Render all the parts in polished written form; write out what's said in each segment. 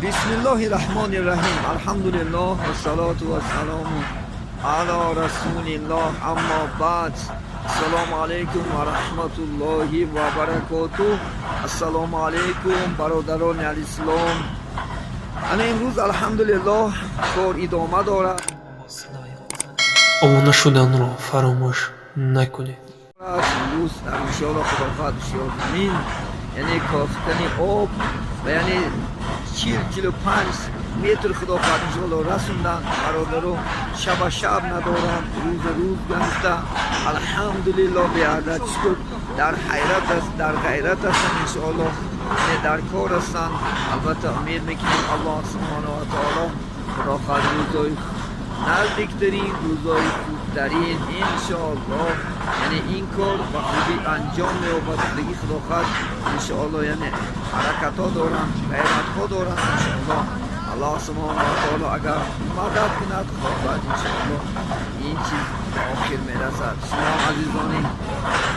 Бисмиллоҳи раҳмони раҳим, алҳамдулиллоҳ, вассалоту вассалому ала расулиллоҳ, аммо баъд. Ассалому алайкум ва раҳматуллоҳи ва баракотуҳ. Ассалому алайкум, бародарони алислом. Ана имрӯз, алҳамдулиллоҳ, кор идома дорад. Обуна шуданро фаромӯш накунед. Имрӯз дар, иншоалло, худо хоҳад, Ҳушёрзамин, яъне кофтани об ва яъне 40-45 метр, худо хоҳад, иншоалло, расондан. Бародаро шаба шаб надоранд, рӯза рӯз гашта, алҳамдулилло, беадад шукр. Дар ҳайрат аст, дар ғайрат ҳастанд, иншоалло, яъне дар кор ҳастанд. Албатта, умед мекунем, Аллоҳ субҳонаҳу ва таоло, худо хоҳад, рӯзои наздиктарин, рӯзои хубтарин, иншоалло, яъне ин кор ба хубӣ анҷом меёбад. Диги, худо хоҳад, иншоалло, яъне ҳаракатҳо доранд, ғайратҳо доранд. Иншоалло, Аллоҳ субҳонаҳу ва таоло агар мадад кунад, худо хоҳад, иншоалло, ин чиз ба охир мерасад. Шумо, азизони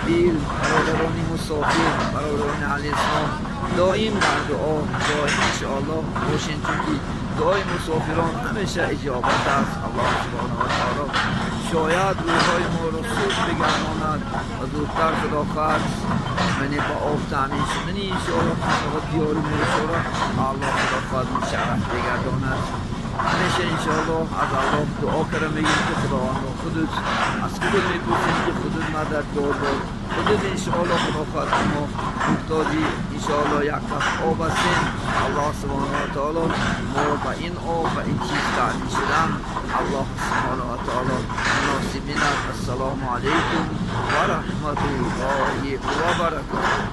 дил, бародарони мусофир, бародарони аҳли ислом, доим дар дуо, доим, иншоалло, бошен, чунки дуои мусофирон ҳамеша иҷобат аст. Аллоҳ субҳонаҳу ва таоло шояд рӯҳҳои моро суд бигардонад ва зудтар, худо хоҳад, яъне ба об таъмин шудани, иншоалло, қишлоқ диёри муюсоро Аллоҳ, худо хоҳад, мушарраф бигардонад. Ҳамеша, иншоалло, аз Аллоҳ дуо карда мегӯем, ки Худовандо, худут, аз худут мепурсем, ки худут мададгор бод, худут, иншоалло, худо хоҳад, мо муҳтоҷи, иншоалло, як каф об ҳастем. Аллоҳ субҳонаҳу ва таоло моро ба ин об, ба ин чиз таъмин шудан, Аллоҳ субҳонаҳу ва таоло муносиб бинад. Ассалому алайкум ва раҳматуллоҳи ва баракотуҳ.